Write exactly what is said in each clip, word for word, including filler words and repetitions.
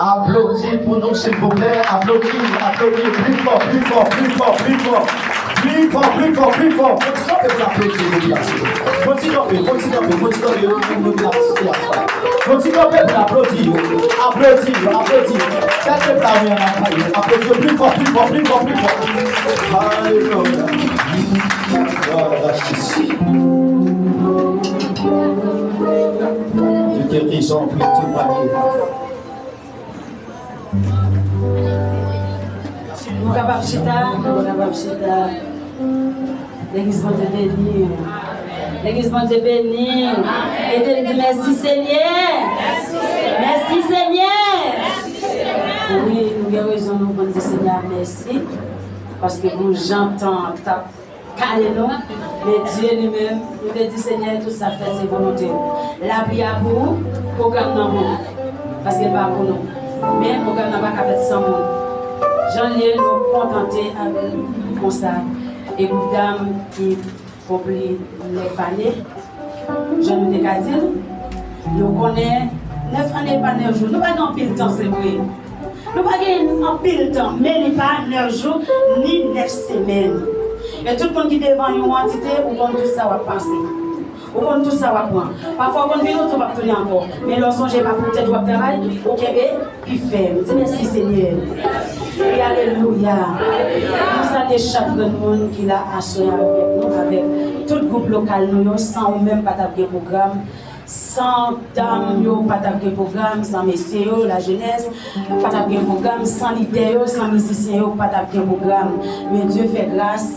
Aplodi pou nou, silvouplè. Aplodi, aplodi. Pli fò, pli fò, pli fò, pli fò. Pli fò, pli fò, pli fò. Fò ti kanpe pou aplodi, silvouplè. Fò ti kanpe, fò ti kanpe, fò ti kanpe, pou nou di atis la. Fò ti kanpe pou aplodi yo. Aplodi yo, aplodi. Fè pèp la wè nan kay yo. Aplodi yo pli fò, pli fò, pli fò, pli fò. Alelouya. Glwa a Jezi. Yo te rezon pou yo te pale. Nou kapab chita, nou kapab chita. Legliz Bondye beni. Legliz Bondye beni. Ede m di mèsi Senyè. Mèsi Senyè. Wi, nou gen rezon nou konn di Senyè a mèsi. Paske pou jan tan an t ap kale nou, men Dye li menm, nou te di, Senyè, tout sa k fèt se volonte w. Lapli a pou ou, pwogram nan pou ou. Paske l pa pou nou. Men pwogram nan pa ka fèt san moun. Jan l ye, nou kontante avè l konsa. E gwoup dam ki konpli nèf ane, jan nou te ka di l, nou konnen nèf ane pa nèf jou. Nou pa gen anpil tan, se vre. Nou pa gen anpil tan, men li pa nèf jou, ni nèf semèn. E tout moun ki devan yon antite, ou konn tout sa w ap pase. Ou konn tout sa w ap pran. Pafwa, ou konn vin otou, w ap tounen ankò. Men lè w sonje pa pou tèt ou w ap travay, ou kenbe pi fèm. Di mèsi, Senyè. E alelouya. Nou salye chak grenn moun ki la aswè avèk nou, avèk tout gwoup lokal nou yo. San ou menm, pa t ap gen pwogram. San dam yo, pa t ap gen pwogram. San mesye yo, lajenès, pa t ap gen pwogram. San lidè yo, san mizisyen yo, pa t ap gen pwogram. Men Dye fè gras.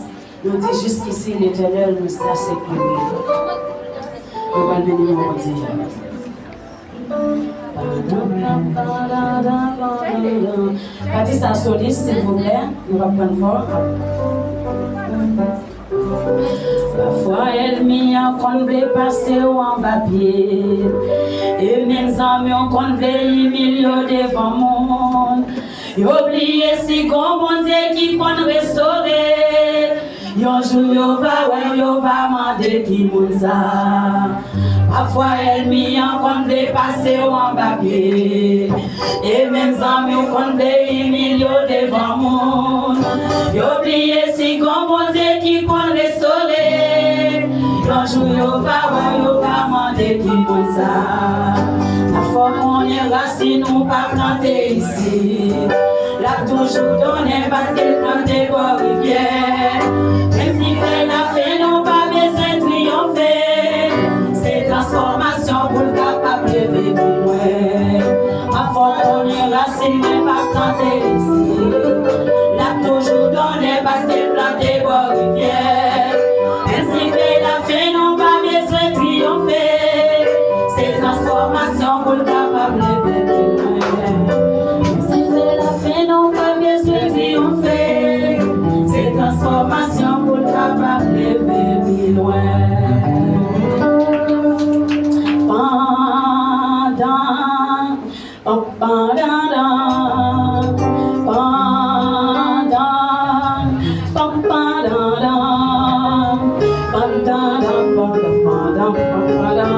Nou di, Jusqu'ici, l'Éternel nous a secourus. Nou pral beni non Bondye. Pati sa solis, silvouplè. Nou p ap pran fò. Pafwa ènmi an konn vle pase w anba pye. E menm zanmi w konn vle imilye w devan moun. Yo bliye si gon Bondye ki konn restore. Yon jou yo va wè, yo va mande ki moun sa. Pafwa ènmi an konn vle pase w anba pye. E menm zanmi w konn vle imilye w devan moun. Yo bliye si gon Bondye ki konn restore. Yon jou yo va wè, yo va mande ki moun sa. Fò konnen rasin ou pa plante isit. L ap toujou donnen paske l plante bò rivyè. Menm si fè lapenn ou pa bezwen triyonfe. Se transfòmasyon pou l kapab leve pi lwen. Fò konnen rasin mwen pa plante isit. L ap toujou donnen paske l plante bò rivyè. Menm si fè lapenn ou pa bezwen triyonfe. Se transfòmasyon pou l kapab leve pi lwen. Menm si fè lapenn Kapab leve pi lwen. Pandan, pa, pa, da, da, pandan, pa, pa, da, da, pa, da, da, pa, da, pa, da, pa, da, pa, da,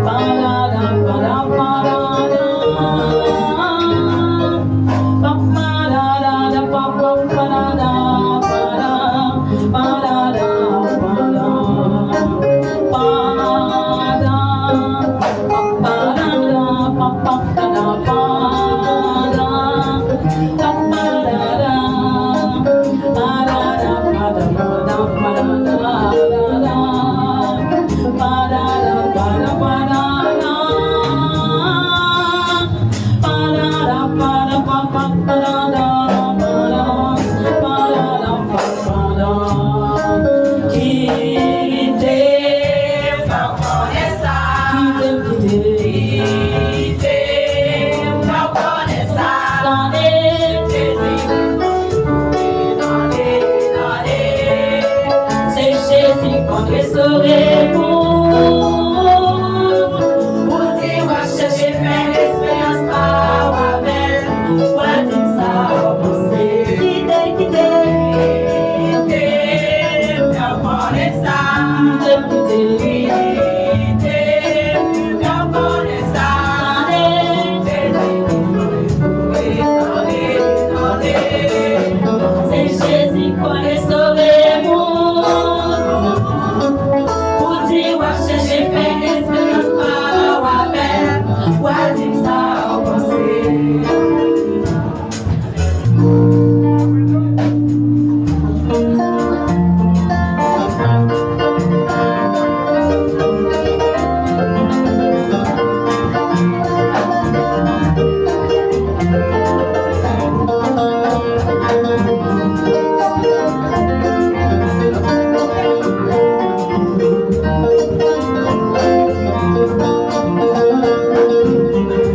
pa, da, da, pa, da, da. Kite m fè w konnen sa. Kite m, kite. Kite m fè w konnen sa. Tande. Jezi, tande, tande. Se Jezi k ap restore moun. Ou di w ap chèche fè esperyans pa w avè l. W a di m sa w panse. Kite, kite. Kite m fè w konnen sa. Kite, kite. Kite m fè w konnen sa. Tande. Jezi, tande, tande. Se Jezi k konn restore moun. Ou di w ap chèche fè esperyans pa w avè l. W a di m sa w panse.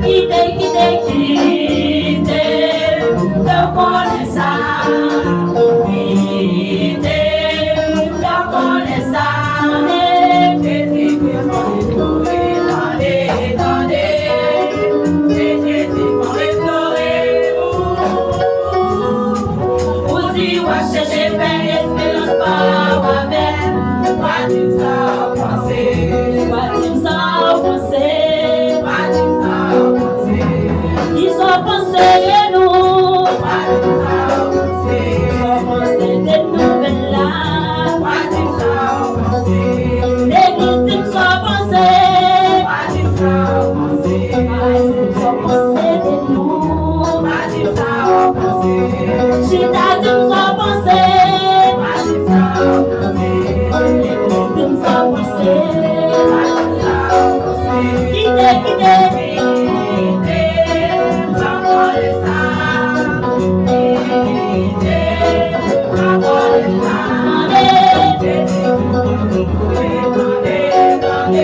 Kite, kite, kite, fè w konnen sa. Kite, fè w konnen sa. Jezi Kris, tande, tande, tande. Se Jezi k ap restore ou. Ou di w ap chèche fè esperyans pa w avè l. W a di m sa w panse. W a di m sa w panse. W a di m sa w panse. Di sa w panse de nou. W a di m sa w panse. Sa w panse de nouvèl la. W a di m sa w panse. Legliz, di m sa w panse. W a di m sa w panse. Ay, di m sa w panse de nou. W a di m sa w panse. Chita, di m sa w panse. W a di m sa w panse. Legliz, di m sa w panse. W a di m sa w panse. Kite, kite. Kite, pa pale sa. Kite, pa pale sa. Tande.